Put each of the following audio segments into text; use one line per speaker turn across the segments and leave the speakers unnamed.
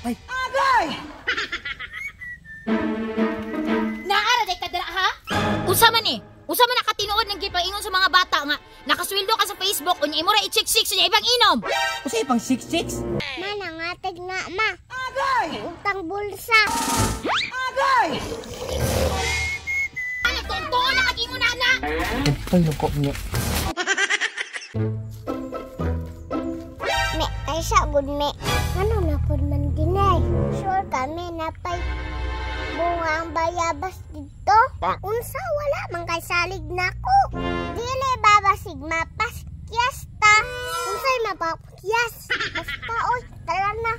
Patay.
Naara day kadara ha? Unsa man ni? Unsa man nakatinuod ng gipaingon sa mga bata nga nakasweldo ka sa Facebook unya imo ra i-check-check sa ibang inom.
Unsay pang 66?
Ma, nangatag na, ma. Utang bulsa.
Ano tuon na kag ingon na?
Patay lang ko niya.
Me, ay sa good me. Ano na po man din eh. Sure kami napay bunga ang bayabas dito. Unsa wala man kay salig nako. Dili babasig mapakyas ta. Unsay mapakyas? Basta oy, tara na.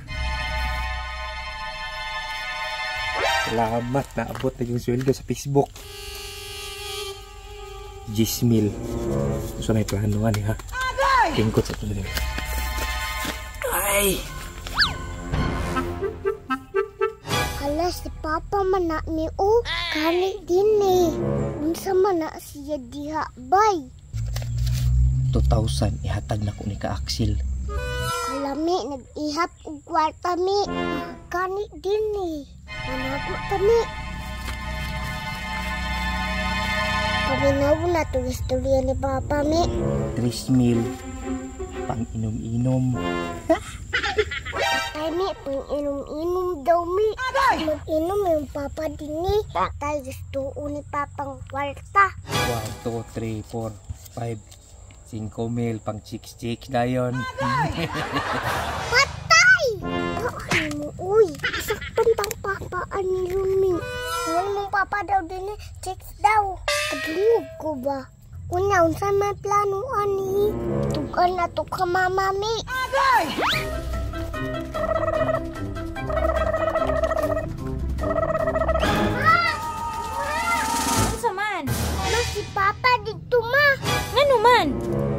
Salamat, naabot na yung sweldo sa Facebook. 10,000. So na plano nga ni ha. Tingkot sa tuloy. Ay!
Hala, si Papa man na ni o. Kani din eh. Unsa man na siya diha, bay.
2,000 ihatag na ko ni ka Axel.
Kalami, nag-ihap og kwarta mi. Kani din eh. Manago ta mi. Paminaw na to istorya ni Papa mi.
3,000 pang inom-inom.
Patay mi, pang inom-inom daw mi. Mag-inom yung Papa din eh. Tay gusto ni Papang kwarta.
1, 2, 3, 4, 5, 5,000 pang chicks-chicks na yun.
Patay! Bakit mo, uy? Saktan tang papa ani Rumi. Ngayon mong papa daw din eh, chicks daw. Kadungog ko ba? Una, unsa may plano ani? Tugan na to ka mama mi.
Unsa man?
Ma, si papa dito ma.
Ngano man?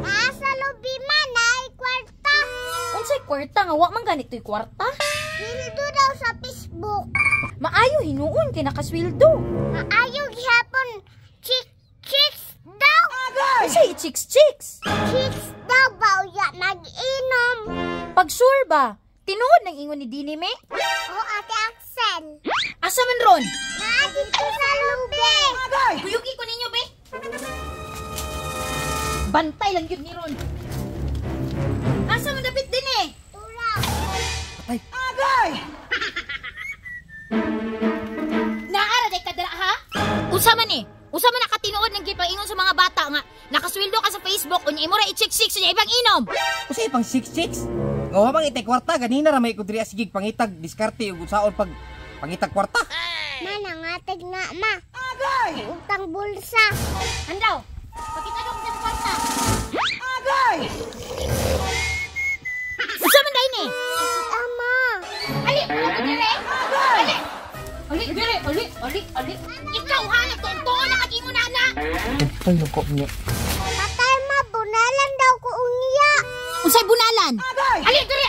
Asa lobi ma, naay kwarta.
Unsay kwarta nga wa man ganito'y kwarta?
Sweldo daw sa Facebook.
Maayo hinuon kay nakasweldo.
Maayo gihapon, chick chicks daw.
Unsay chicks-chicks?
Chicks daw ba uya mag-inom?
Pag sure ba? Tinuod nang ingon ni Dini me?
O Ate Axel.
Asa man ron?
Naa dito sa lubi.
Kuyugi ko ninyo be. Bantay lang yun ni Ron. Asa man dapit din eh?
Tura.
Patay!
Naara day kadara ha? Unsa man ni? Unsa man nakatinuod ng gipaingon sa mga bata nga nakasweldo ka sa Facebook unya imo ra i-check-check sa ibang inom.
Unsay pang 66? Nga wa bang itay kwarta ganina ra may ko diri sige pangitag diskarte ug unsaon pag pangitag kwarta.
Ma, nangatag na ma. Utang bulsa.
Andaw. Pakita daw kung sa kwarta. Unsa man day ni?
Si ama.
Ali, wala ko dire. Ali. Ali, dire, ali, ali, ali. Ikaw ha, nagtuon-tuon na kag ingon na.
Patay lang ko niya.
Patay ma, bunalan daw ko unya.
Unsay bunalan? Ali, dire,